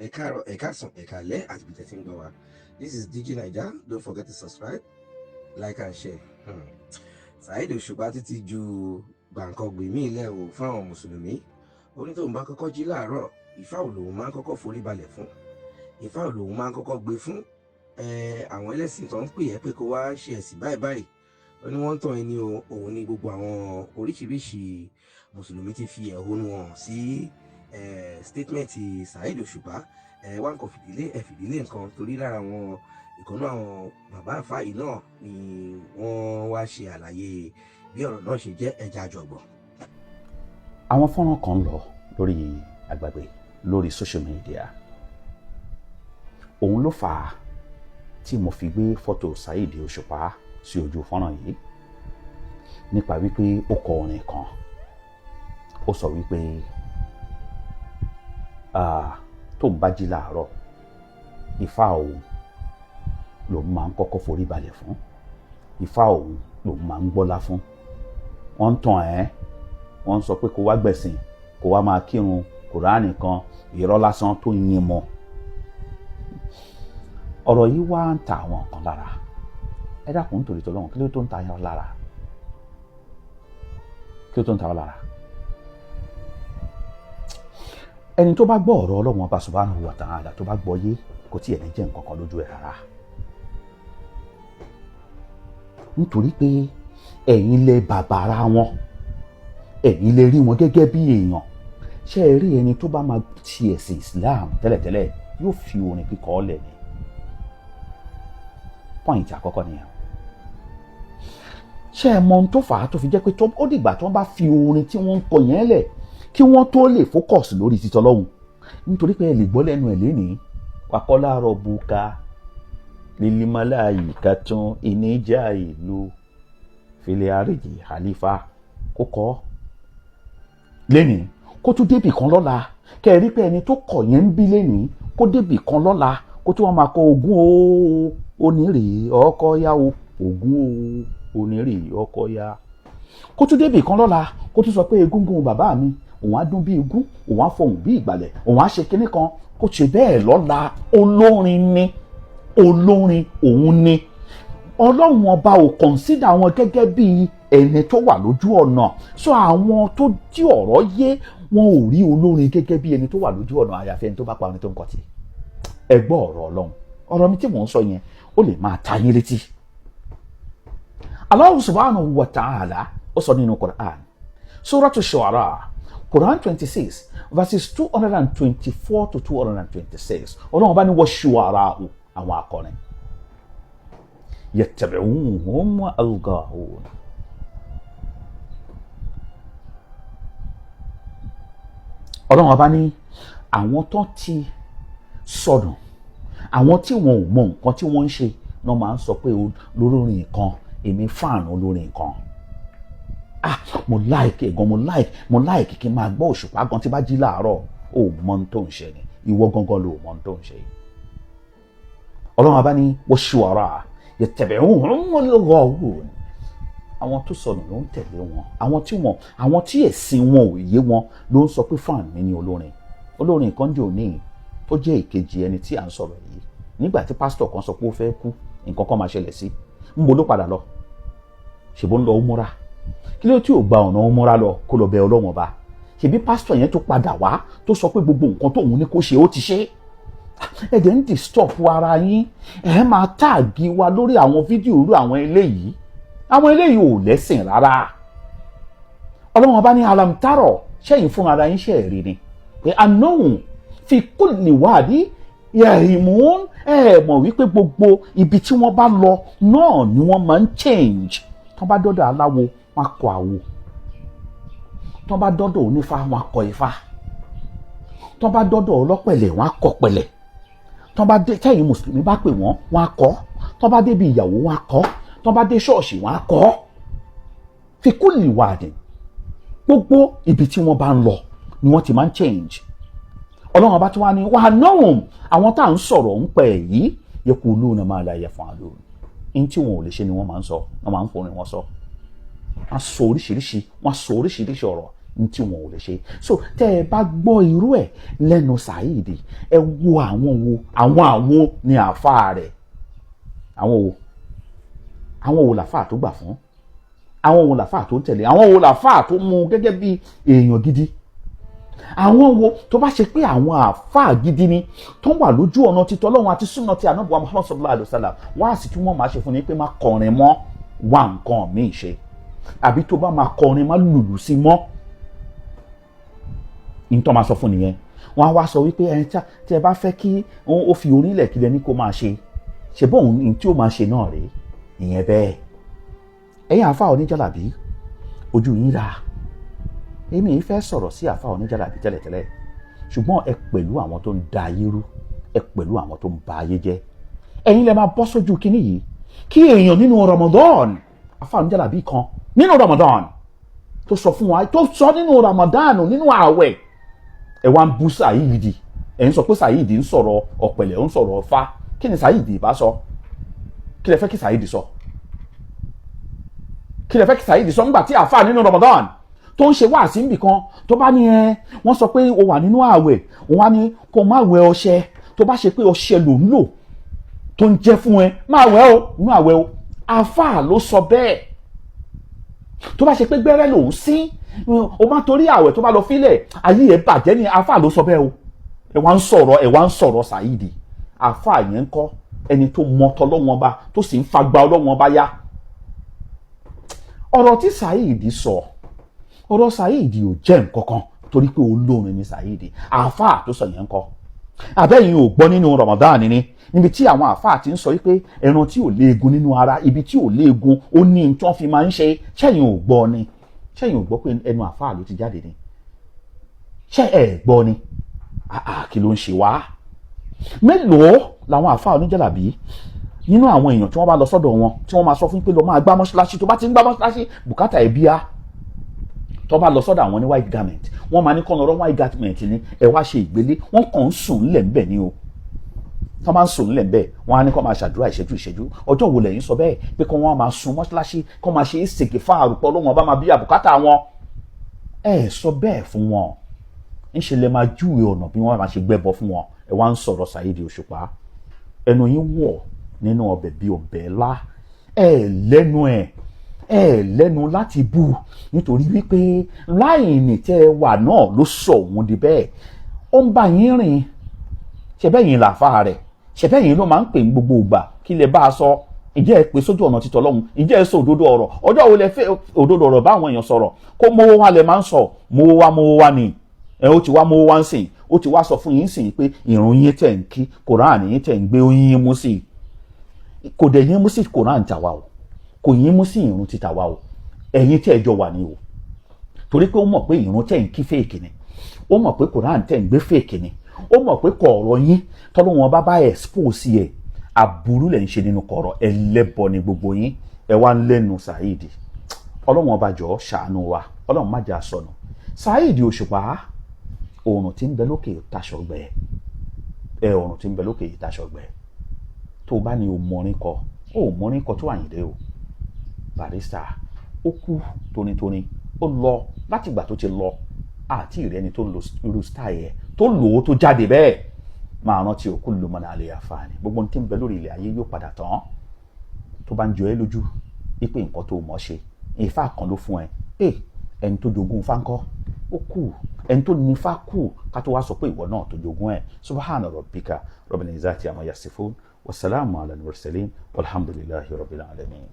Ẹ káàárọ̀, ẹ káàsán, ẹ káalẹ́ àti ibi tẹ́ ti ń gbọ́ wa. This is DG Naija. Don't forget to subscribe, like and share. Saheed Òṣùpá títí ju gbàǹkangbè míì lẹ̀ o fún àwọn mùsùlùmí. Ó ní tóun bá kọ́kọ́ jí láàárọ̀, Ifá ò lòun máa ń kọ́kọ́ forí balẹ̀ fún, Ifá ò lòun máa ń kọ́kọ́ gbé fún. Àwọn ẹlẹ́sìn tó ń pè é pé kó wá ṣe ẹ̀sìn báyìí báyìí, ó ní wọ́n ń tàn ẹni o. Òun ní gbogbo àwọn oríṣiríṣi mùsùlùmí ti fi ẹ̀hónú hàn sí statement Saheed Òṣùpá. Ẹ wá nǹkan fìdílé, ẹ fìdílé nǹkan, torí lára àwọn ìkànnú àwọn bàbá àfáà yìí náà ni wọ́n wá ṣe àlàyé bí ọ̀rọ̀ náà ṣe jẹ́. Ẹja àjọgbọ̀n. Àwọn fọ́nrán kan lọ lórí àgbàgbé lórí social media. Òun ló fà á tí mo fi gbé fọ́tò Saheed Òṣùpá sí ojú fọ́nrán yìí, nípa wípé ó kọ orin kan. Ó sọ wípé tóun bá jí láàárọ̀, Ifá òun lòun máa ń kọ́kọ́ forí balẹ̀ fún, Ifá òun lòun máa ń gbọ́lá fún. Wọ́n ń tàn ẹ́, wọ́n ń sọ pé kó wá gbẹ̀sìn, kó wá máa kírun Kùránì kan, irọ́ lásán tó yin mọ́. Ọ̀rọ̀ yìí wá ń ta àwọn kan lára. Ẹ dákun, nítorí tọ́lọ́run, kí ló tó ń ta yín lára? Kí ló tó ń ta ọ́ lára? Ẹni tó bá gbọ́ ọ̀rọ̀ Ọlọ́run Ọba subhanahu wa ta'ala, tó bá gbọ́ yé, kò tí ẹ̀ ní jẹ́ nǹkan kan lójú ẹ̀ rárá, nítorí pé ẹ̀yin lẹ bàbàrà wọn, ẹ̀yin lè rí wọn gẹ́gẹ́ bí èèyàn. Ṣé ẹ rí ẹni tó bá máa ti ẹ̀sìn Islam tẹ́lẹ̀tẹ́lẹ̀, yóò fi orin kíkọ lẹ̀ ni. Pọ́ìntì àkọ́kọ́ nìyẹn. Ṣé ẹ mọ ohun tó fà á tó fi jẹ́ pé ó dìgbà tó bá fi orin tí wọ́n ń kọ yẹn lẹ̀ kí wọ́n tó lè focus lórí títọ́ lọ́hùn? Nítorí pé ẹ lè gbọ́ lẹ́nu ẹ̀ lénìí, wàkọ́lá rọ̀bùkà lílímọ́láyì kàtún ìníjà ìlú fìlẹ̀ àríjì àlífà, kó kọ́ lénìí, kó tún débì kan lọ́la, kẹ́ ẹ rí pé ẹni tó kọ̀ yẹn ń bí lénìí, kó débì kan lọ́la, kó tún wọn máa kọ ogún o onírè ọkọ yá o, ogún o onírè ọkọ yá, kó tún débì kan lọ́la, kó tún sọ pé egúngún bàbá mi, òun á dún bí igún, òun á fọhùn bí ìgbàlẹ̀, òun á ṣe kinní kan, kó ṣe bẹ́ẹ̀ lọ́la. Olórin ni, olórin òun ni. Ọlọ́run Ọba ò consider wọn gẹ́gẹ́ bí ẹni tó wà lójú ọ̀nà. So àwọn tó tí ọ̀rọ̀ yé, wọn ò rí olórin gẹ́gẹ́ bí ẹni tó wà lójú ọ̀nà, àyàfi ẹni tó bá pa orin tó ń kọ tí. Ẹ gbọ́ ọ̀rọ̀ Ọlọ́run. Ọ̀rọ̀ mi tí mò ń sọ yẹn, ó lè máa ta yín létí. Allah subhanahu wa ta'ala, ó sọ nínú Quran, Suratu Shu'ara, Quran 26 verses 224 to 226. Ọlọ́run bá ní wọ́n ṣuara o, àwọn akọrin, yattabi'uhum al-ghawun. Ọlọ́run ọba ní àwọn tó ti sọnù, àwọn tí wọn ò mọ nǹkan tí wọ́n ń ṣe náà, máa ń sọ pé olórin kan, èmi fáànù olórin kan, ah, mo like gan, mo like kí n máa gbọ́ Òṣùpá gan tí bá jí láàárọ̀. Ó mọ ohun tó ń ṣe ni, ìwọ gangan ló mọ ohun tó ń ṣe. Ọlọ́run ọba ní wash-shu'ara yattabi'uhum al-ghawun. Àwọn tó sọnù ló ń tẹ̀lé wọn, àwọn tí wọn, àwọn tí ẹ̀sìn wọn ò yé wọn ló ń sọ pé fáànù mi ni olórin. Olórin kan jò ní tó jẹ́ ìkejì ẹni tí à ń sọ̀rọ̀ yìí, nígbà tí pásítọ̀ kan sọ pé ó fẹ́ kú, nǹkan kan máa ṣẹlẹ̀ sí, ń bo ló padà lọ? Ṣèbó ń lọ umura? Kí ló tí ò gba ọ̀nà umura lọ kó lọ bẹ Ọlọ́wọ́n Ọba? Ṣèbí pásítọ̀ yẹn tó padà wá tó sọ pé gbogbo nǹkan tóun ní kó ṣe, ó ti ṣe. Ẹ dẹ̀ ń disturb ara yín, ẹ máa tag wa lórí àwọn fídíò irú àwọn eléyìí. Àwọn eléyìí ò lẹ́sìn rárá. Ọlọ́wọ́n Ọba ní alamtarọ̀, ṣẹ́yìn fún ara yín ṣe rí ni pé anáhùn fi kulli wadi yahimun. Ẹ mọ̀ wípé gbogbo ibi tí wọ́n bá lọ náà ni wọ́n máa ń change. Tọ́ bá dọ́dọ̀ aláwo, wọ́n á kọ àwo. Tọ́ bá dọ́dọ̀ onífá, wọ́n á kọ ifá. Tọ́ bá dọ́dọ̀ ọlọ́pẹ̀lẹ̀, wọ́n á kọ pẹ̀lẹ̀. Tọ́ bá dé, tẹ́yìn mùsùlùmí bá pè wọ́n, wọ́n á kọ́. Tọ́ bá débi ìyàwó, wọ́n á kọ́. Tọ́ bá dé ṣọ́ọ̀ṣì, wọ́n á kọ́. Fi kulli wadi, gbogbo ibi tí wọ́n bá ń lọ ni wọ́n ti máa ń change. Ọlọ́run Ọba tí wọ́n á ní wàá náà, àwọn tá à ń sọ̀rọ̀ ń pẹ̀ yìí, yaquluna ma la yaf'alun, ní tí wọn ò lè ṣe ni wọ́n máa ń sọ, wọ́n máa ń forin wọn sọ. Wọ́n sọ oríṣiríṣi, wọ́n sọ oríṣiríṣi ọ̀rọ̀. ní tí wọn ò lè ṣe. So tẹ́ ẹ bá gbọ́ irú ẹ̀ lẹ́nu Saheed, ẹ wo àwọn wo, àwọn ni àáfàá rẹ̀, àwọn wo làáfàá tó gbà fún, àwọn wo làáfàá tó ń tẹ̀lé, àwọn wo làáfàá tó mú gẹ́gẹ́ bí èèyàn gidi, àwọn wo. Tó bá ṣe pé àwọn àáfàá gidi ni tó wà lójú ọ̀nà títọ́ Ọlọ́run àti súnà tí Ànábì wa Muhammad sallallahu alayhi wa sallam, wáàsí tí wọ́n máa ṣe fún ni pé má kọrin mọ́, wá nǹkan míì ṣe, àbí tó bá máa kọrin, má lùlù sí mọ́. Nítorí máa sọ fún nìyẹn. Wọ́n á wá sọ wípé ẹni tí ẹ bá fẹ́ kí ó fi orílẹ̀ kílẹ̀ ní kó máa ṣe ṣe bóun ní tí ó máa ṣe náà rèé. Ìyẹn bẹ́ẹ̀. Ẹ̀yin àáfàá oníjàlábí, ojú yín rà. Èmi yìí fẹ́ sọ̀rọ̀ sí àáfàá oníjàlábí tẹ́lẹ̀tẹ́lẹ̀, ṣùgbọ́n ẹ pẹ̀lú àwọn tó ń da ayé rú, ẹ pẹ̀lú àwọn tó ń ba ayé jẹ́. Ẹ̀yin lẹ máa bọ́ sójú kínní yìí kí èèyàn nínú Ramadan, àáfàá oníjàlábí kan nínú Ramadan tó sọ fún wa, tó sọ nínú Ramadan, nínú ààwẹ̀, ẹ wá ń bú Saheed. Ẹ ń sọ pé Saheed ń sọ̀rọ̀ ọ̀pẹ̀lẹ̀, ń sọ̀rọ̀ ọ̀fà. Kí ni Saheed bá sọ? Kí lẹ fẹ́ kí Saheed sọ? Kí lẹ fẹ́ kí Saheed sọ ńgbà tí àáfàá nínú Ramadan tó ń ṣe wáàsí níbì kan, tó bá ní ẹ wọ́n sọ pé o wà nínú ààwẹ̀, òun á ní kó má wẹ ọṣẹ, tó bá ṣe pé ọṣẹ ló ń lò tó ń jẹ́ fún ẹ, má wẹ̀ o nínú ààwẹ̀ o. Àáfàá ló sọ bẹ́ẹ̀. Tó bá ṣe pé gbẹ́rẹ́ lòún sín, o má torí ààwẹ̀ tó bá lọ fílẹ̀, ayé ẹ̀ bàjẹ́ ni. Àáfàá ló sọ bẹ́ẹ̀ o. Ẹ wá ń sọ̀rọ̀, ẹ wá ń sọ̀rọ̀ Saheed. Àáfàá yẹn ń kọ́ ẹni tó mọ tọlọ́wọ́n ọba, tó sì ń fagbá ọlọ́wọ́n ọba yá. Ọ̀rọ̀ tí Saheed sọ, ọ̀rọ̀ Saheed ò jẹ́ nǹkan kan torí pé olórin ni Saheed. Àáfàá tó sọ yẹn ń kọ́? Àbẹ́yìn ò gbọ́ nínú Ramadan ni, níbi tí àwọn àáfàá ti ń sọ wípé ẹran tí ò léegun nínú ara, ibi tí ò léegun, ó ní tí wọ́n fi máa ń ṣe? Ṣẹ́yìn ò gbọ́ ni? Ṣẹ́yìn ò gbọ́ pé ẹnu àáfàá ló ti jáde ni? Ṣé ẹ gbọ́ ni? Kí ló ń ṣe wá? Mélòó làwọn àáfàá oníjàlábí nínú àwọn èèyàn tí wọ́n bá lọ sọ́dọ̀ wọn, tí wọ́n máa sọ fún pé lọ máa gbá mọ́ṣáláṣí, tó bá ti ń gbá mọ́ṣáláṣí, bùkátà ẹ̀ bíá? Tó bá lọ sọ́dọ̀ àwọn ní white garment, wọ́n máa ní kọ́nà ọ̀rọ̀ white garment ni ẹ wá ṣe ìgbélé. Wọ́n kàn ń sùn ńlẹ̀ ńbẹ̀ ni o. Tó máa ń sùn ńlẹ̀ ńbẹ̀, wọ́n á ní kó máa ṣàdúrà ìṣẹ́jú ìṣẹ́jú. Ọjọ́ wo lẹ́yìn sọ bẹ́ẹ̀ pé kó wọ́n máa sun mọ́ṣáláṣí, kó máa ṣe ìsèké fáàrùpọ̀ lóhùn ọba máa bí àbùkátà wọn? Ẹ sọ bẹ́ẹ̀ fún wọn. Ńṣe lè máa júwe ọ̀nà bí wọ́n máa ṣe gbẹ́bọ fún wọn. Ẹ wá ń sọ̀rọ̀ Saheed Òṣùpá. Ẹnu yín wọ̀ nínú ọbẹ̀ bí ọbẹ̀ ńlá. Ẹ lẹ́nu, ẹ lẹ́nu láti bú, nítorí wípé láìní tẹ́ ẹ wà náà ló sọ òun di bẹ́ẹ̀. Ó ń bá yín rìn. Ṣe bẹ́ẹ̀ yín làáfà rẹ̀? Ṣe bẹ́ẹ̀ yín ló máa ń pè ní gbogbo ìgbà? Kí lè bá a sọ? Ǹjẹ́ ẹ pè sójú ọ̀nà títọ́ lọ́hùn? Ǹjẹ́ ẹ sọ òdodo ọ̀rọ̀? Ọjọ́ wo lẹ fẹ́ òdodo ọ̀rọ̀ bá àwọn èèyàn sọ̀rọ̀? Kó mówó wá lẹ máa ń sọ, mówó wá, mówó wá ni. Ẹ ó ti wá mówó wá ń sìn, ó ti wá sọ fún yín sìn pé ìrun yín tẹ̀ ń kí, Kùránì yín tẹ̀ ń gbé, yín mú sí i. Kò dẹ̀ yín mú sí Kùránì tàwa o, kò yín mú sí ìrun ti tàwa o. Ẹ̀yin tẹ̀ jọ wà ní o, torí pé ó mọ̀ pé ìrun tẹ̀ ń kí fake ni, ó mọ̀ pé Kùránì tẹ̀ ń gbé fake ni, ó mọ̀ pé kọ̀ọ̀rọ̀ yín tọ́lọ́ wọn bá bá expose ẹ̀, aburú lẹ̀ ń ṣe nínú kọ̀ọ̀rọ̀. Ẹlẹ́bọ ni gbogbo yín. Ẹ wá ń lẹ́nu Saheed. Ọlọ́run ọba, jọ̀ọ́ ṣàánú wa. Ọlọ́run má jà sọnù. Saheed Òṣùpá, oòrùn tí ń bẹ lókè taṣọ gbẹ ẹ, oòrùn tí ń bẹ lókè taṣọ gbẹ. Tó o bá ní o mọrin kọ, o ò mọrin kọ tó Àyìndé o. Barrister ó kú tónítóní, ó lọ. Látìgbà tó ti lọ, àti ìrẹni tó ń lo irú style ẹ tó lò ó tó jáde bẹ́ẹ̀. Máa rántí o, kullu man alayha fani. Gbogbo ohun tí ń bẹ lórí ilẹ̀ ayé yóò padà tán. Tó bá ń jọ ẹ́ lójú wípé nǹkan tó mọ̀ ṣe, ìfá kan ló fún ẹ, ẹ ẹni tó jogún ifá ńkọ́? Ó kù. Ẹni tó ní ifá kù, ká tó wá sọ pé ìwọ náà tó jogún ẹ. Subhana rabbika rabbil izzati amma yasifun, wasalaamu ala al-mursalin, walhamdulillahi rabbil alamin.